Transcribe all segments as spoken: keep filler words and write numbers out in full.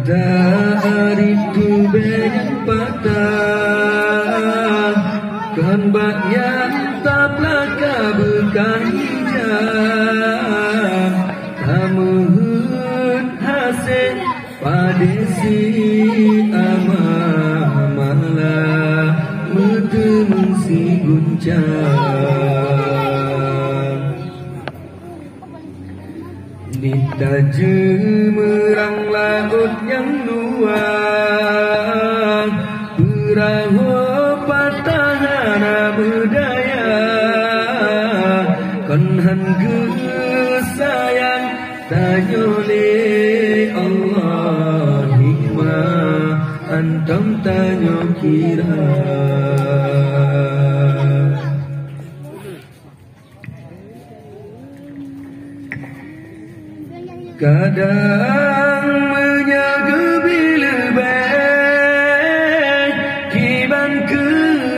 Dari tubée nyang patah, kon bak nyan taplaka beukah ija. Tameuheuet hasé padé si ama, malah meuteumé si guncang. Di tajeumeurang laôt nyang luwa, peurahô patah hana meudaya, kon han geusayang tanyoe lé Allah, hikmah hantom tanyoe kira. Kadang meunyoe geubi leubeh kiban keu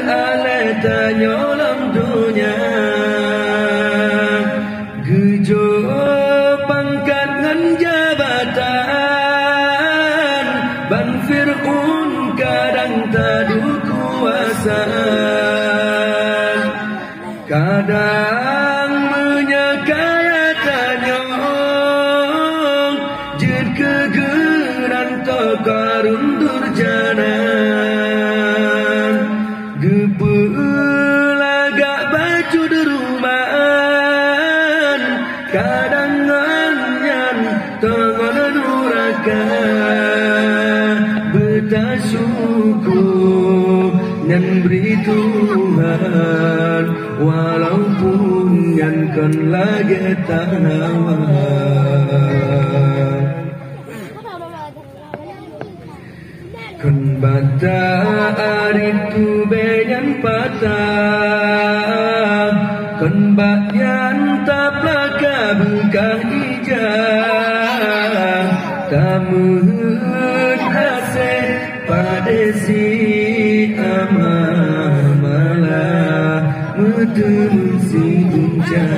aléh tanyoe lam donya, geujok pangkat ngon jabatan, ban Fir'aun kadang taduek kuasa. Kadang meunyoe kaya tanyoe jeuet keu geuranto Qarun durjana, geupeulagak bacut ruban, kadang ngon nyan teungon nuraka. Beutasyukoe nyan bri Tuhan, walaupun nyan kon lagée tahawa. Kon bata ari tubée nyang patah, kon bak nyan taplaka beukah ija. Tameuheuet hasé padé si ama, malah meuteumé si guncang.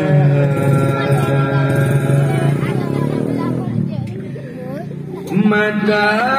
Mata